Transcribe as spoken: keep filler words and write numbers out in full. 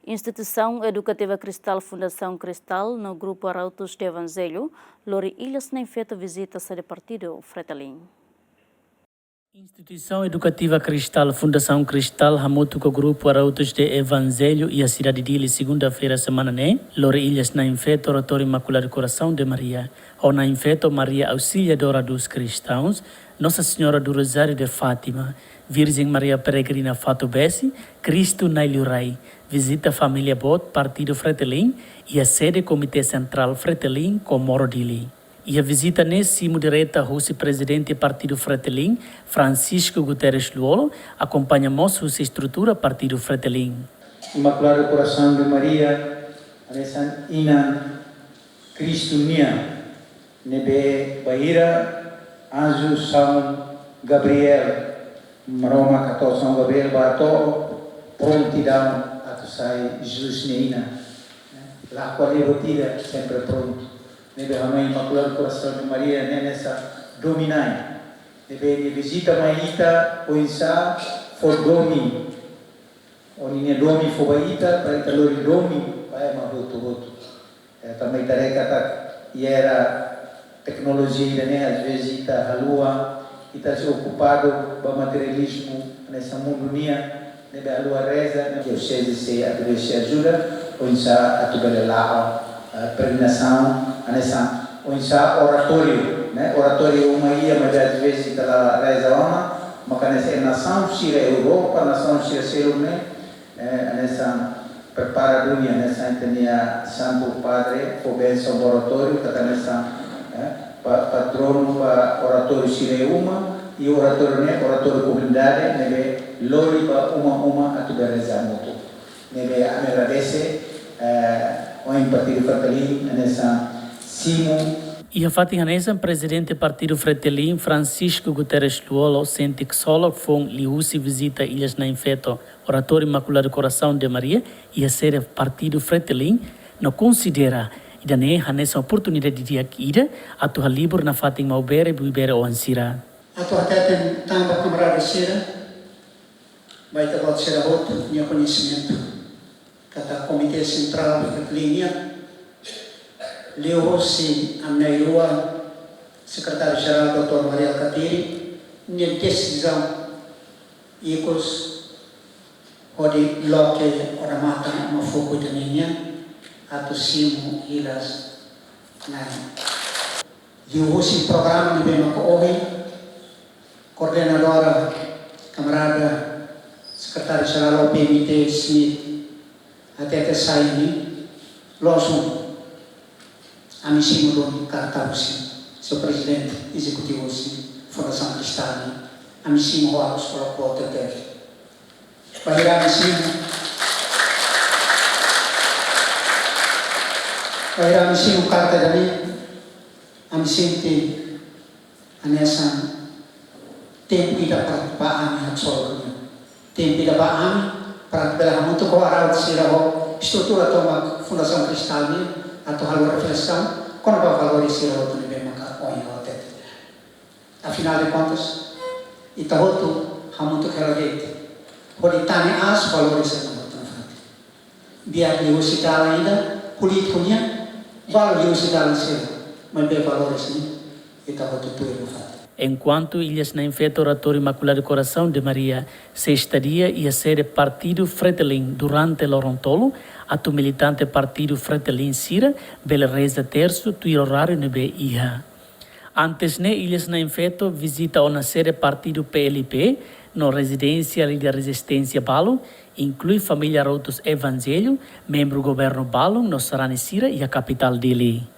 Instituisaun Edukativa Cristal Fundasaun Cristal no Grupu Arautos do Evangelho lori Ilhas Na'in Feto vizita sede partidu Fretilin. Instituisaun Edukativa Cristal Fundasaun Cristal hamutuk ho Grupu Arautos do Evangelho iha sidade Dili, segunda-feira semana ne'e, lori Ilhas Na'in Feto Oratóriu Imaculado Coração de Maria, ho Na'in Feto Maria Auxiliadora dos Cristãos, Nossa Senhora do Rosário de Fátima, Virgem Maria Peregrina Fatubesi, Kristu Na'i Liurai, vizita família boot partidu Fretilin iha sede Komité Sentrál Fretilin Comoro Dili. Iha vizita ne'e simu direta husi Prezidente Partidu Fretilin, Francisco Guterres Lú-Olo, akompaña mós husi estrutura Partidu Fretilin. Imaculado Coração de Maria, hanesan inan Kristu nian, ne'ebé bainhira anju São Gabriel, Maromak hato'o São Gabriel ba to'o prontidaun atu sai Jesus nia inan. Lakohi buat ida, sempre prontu. Ne'ebé ha'u hanoin Imaculado Coração de Maria ne'e hanesan domin-na'in. Ne'ebé nia vizita mai ita oinsá fó domin. Ó-nia domin fó ba ita, para ita lori domin ba ema hotu-hotu. Eh, tanba ita haree katak iha era teknolojia ida-ne'e, às vezes ita haluha, ita sei okupadu ba materializmu, hanesan mundu nian, ne'ebé haluha reza, ne'e dioseze sei atu bele sei ajuda, oinsá atu bele la'o, eh, peregrinasaun, hanesan oinsá oratóriu, ne'e? Oratóriu uma iha, mas às vezes ita la reza ona, maka hanesan nasaun sira Europa, nasaun sira seluk ne'e, eh, hanesan prepara duni, hanesan ita-nia Santu Padre fó bensaun ba oratóriu, katak hanesan, eh, pa-, patronu ba oratóriu sira iha uma, i oratóriu ne'e, oratóriu komunidade, ne'ebé lori ba uma-uma atu bele reza hamutuk. Ne'ebé ami agradese, eh, ohin Partidu Fretilin, hanesan simu. Iha fatin hanesan Prezidente Partidu Fretilin, Francisco Guterres Lú-Olo, sente ksolok foun liuhusi vizita Ilhas Na'in Feto, Oratóriu Imaculado Coração de Maria, iha sede Partidu Fretilin, no konsidera ida-ne'e hanesan oportunidade di'ak ida atu halibur nafatin maubere, buibere oan sira. Atu hateten tanba kamarada sira, ba ita-boot sira hotu nia koñesimentu, katak Komité Sentrál Fretilin nian, liuhusi ami na'in-rua, Sekretáriu Jerál doutór Mari Alkatiri, nia desizaun ikus hodi loke odamatan Mafoco ida-ne'e nian atu simu Ilhas Na'in. Liuhusi programa ne'ebé maka ohin koordenadora, kamarada Sekretáriu Jerál O P M T Smith hatete sai ne'e, loos, ami simu duni karta husi Señór Prezidente Ezekutivu husi Fundasaun Cristal nian, ami simu ho atus ksolok boot tebes. Bainhira ami simu, bainhira ami simu karta ida-ne'e, ami sente hanesan tempu ida para ba ami haksolok nian. Tempu ida ba ami para bele hamutuk ho arautos sira ho estrutura tomak Fundasaun Cristal nian atu halo reflesaun kona-ba valores sira hotu ne'ebé maka ohin ha'u hatete. Afinal de contas, ita hotu hamutuk hela de'it hodi tane aas valores sira hotu nafatin. Biar liuhusi dalan ida, polítiku nian, balu liuhusi dalan sira, maibé valores ne'e ita hotu tuir nafatin. Enkuantu Ilhas Na'in Feto Oratóriu Imaculado Coração de Maria sei estadia iha sede Partidu Fretilin durante loron tolu, atu militante Partidu Fretilin sira bele reza tersu tuir oráriu ne'ebé iha. Antes ne'e, Ilhas Na'in Feto vizita ona sede partidu P L P no rezidénsia líder rezisténsia balu, inklui família Arautos Evangelho, membru governu balun no sarani sira iha kapitál Dili.